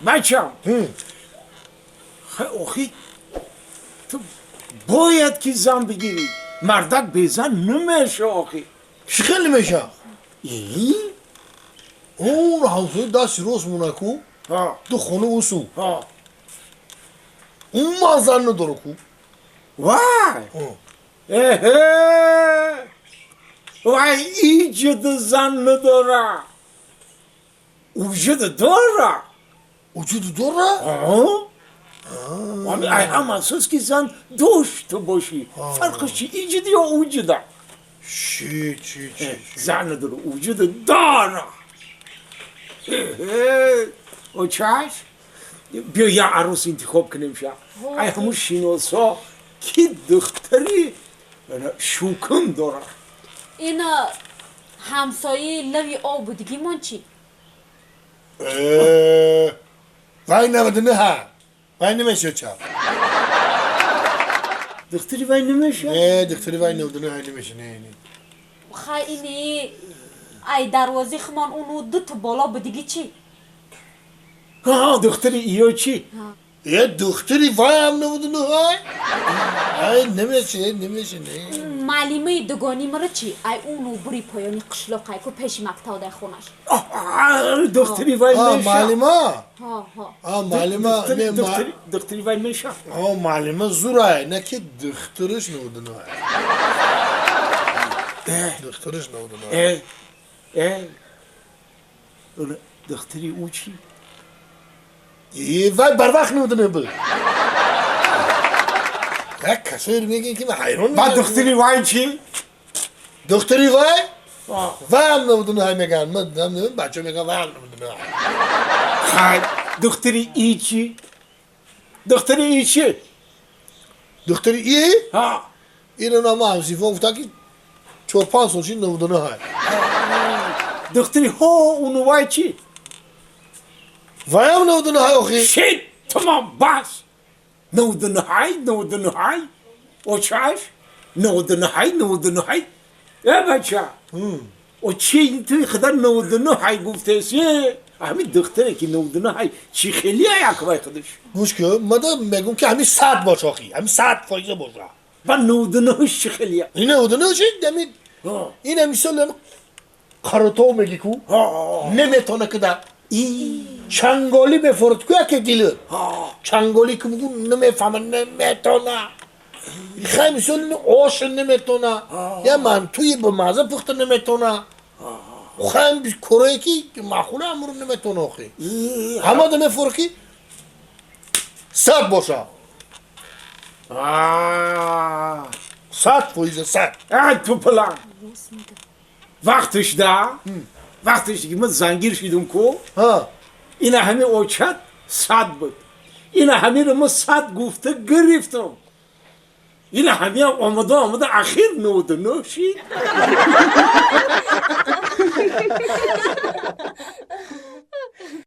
Бачам, охи ту бояд ки зан бигирӣ. Мардак безан намеша охи. Чӣ хел намеша? И? Он ҳамсоя дасти рост монаку, ду хона усу. Он ман зан надора ку. Вай! Эҳе! Вай, иҷада зан надора. Уҷада дора. Уҷада дора? Ай ҳам асос ки зан дошта бошӣ. Фарқаш чи, иҷада ё уҷада? Чи, чи, чи. Зан надора, уҷада дора. Эҳе! Очаш? Биё як арӯс интихоб кунем ша. Ай ҳамун шиносо ки духтари шукум дора. Ина ҳамсояи лави об будигимон чӣ? Вай 99. Вай намеша ча. Духтари вай намеша? Не, духтари вай 99 намеша, не, не. Хай, ини ай дарвози хумон уну дуто боло будиги чӣ? Ҳа, духтари иё чӣ? Е, духтари вай ҳам 99. Ай, намеша, намеша, не. Маълимаи дугони маро чӣ? Ай уну бури поёни қишлоқ, ай ку пеши мактаб дай хонаш. Духтари вай меша. Маълима? Ҳа, ҳа. А, маълима, не, духтари вай меша. А, маълима зурай, не ки духтариш 99. Духтариш 99. Э, э. Духтари ӯ чӣ? Е, вай барвақт 99 буд. Як касоеро мегӯянд ки ман ҳайрон. Баъд духтари вай чӣ? Духтари вай? Вай ҳам 99 мегӯянд. Ман намедонам, бачаҳо мегӯянд, вай ҳам 99. Хай, духтари и чӣ? Духтари и чӣ? Духтари и? Ҳа. Иро нама ҳамсифон гуфтанд ки 4-5 сол шид, 99. Духтари ҳо уну вай чӣ? Вай ҳам 99 охи. Шит, тамом, бас. 99, 99. Очаш? 99, 99. Э, бача. О, чи ту худа 99 гуфтеси? Ҳамин духтаре ки 99 чӣ хелия як вай худаш? Гӯш ки, мада мегӯм ки ҳамин 100 бош охи, ҳамин 100% боша. Ба 99 чӣ хелия? Ин 99 чи ҳамин ин мисол ҳамин қаротов меги ку, наметона кида. Чанголӣ мефорад ку яке дилат. Чанголӣ ки бугу, намефаҳма, наметона. Хай, мисол ин ош наметона. Я мантуи ба маза пухта наметона. Хай, корое ки маъқула, амро наметона охи. Ҳамада мефорад ки 100 боша. 100%, 100. Ай, тупалан. Вақташ да, вақташ ки ман зангир шидум ку, ина ҳамин очат 100 буд. Ина ҳаминро ман 100 гуфта гирифтам. Ина ҳамиам омада омада ахир 99 шид.